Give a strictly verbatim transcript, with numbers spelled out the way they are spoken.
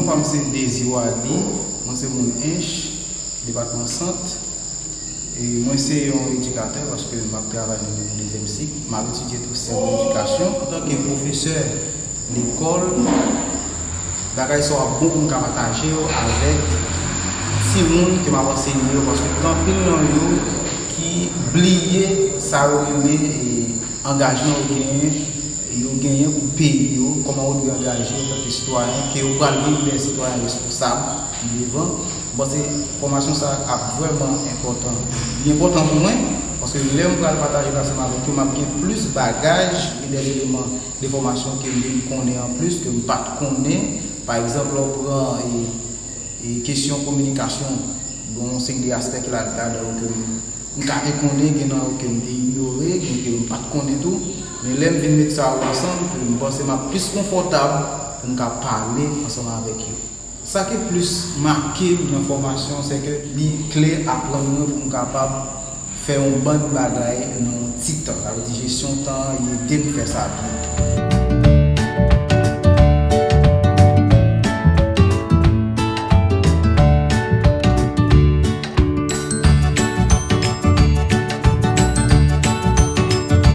Non pa m se Désir Wally, mwen se moun Ench, depatman Sant. E mwen se yon edikatè paske m ap travay nan dezyèm sik. M ap etidye tou syans edikasyon. Antanke pwofesè lekòl, bagay sa yo ap bon pou m ka pataje yo avèk timoun ke m ap ansenye yo, paske gen anpil nan yo ki bliye sa yo rele, e, angajman yo genyen, yo genyen pou peyi yo, kòman yo dwe angaje yo antanke sitwayen, ke yo pral vin de sitwayen responsab pi devan. M panse fòmasyon sa ap vrèman enpòtan. Li enpòtan pou mwen, paske lè m pral pataje l ansanm avèk yo, m ap gen plis bagaj e dè eleman de fòmasyon ke m vin konnen anplis, ke m pa t konnen. Pa egzanp, lè w pran, e, e kesyon kominikasyon, gen yon seri de aspè ki ladan l ke m, m ka te konnen, gen nan yo ke m te inyore, gen ke m pa t konnen tou. Men lè m vin met sa yo ansanm, m panse m ap plis konfòtab pou m ka pale ansanm avèk yo. Sa ki plis make m nan fòmasyon, se ke li klè aprann mwen pou m kapab fè yon bann bagay nan yon ti tan. Sa vle di, jesyon tan an, li ede m fè sa byen.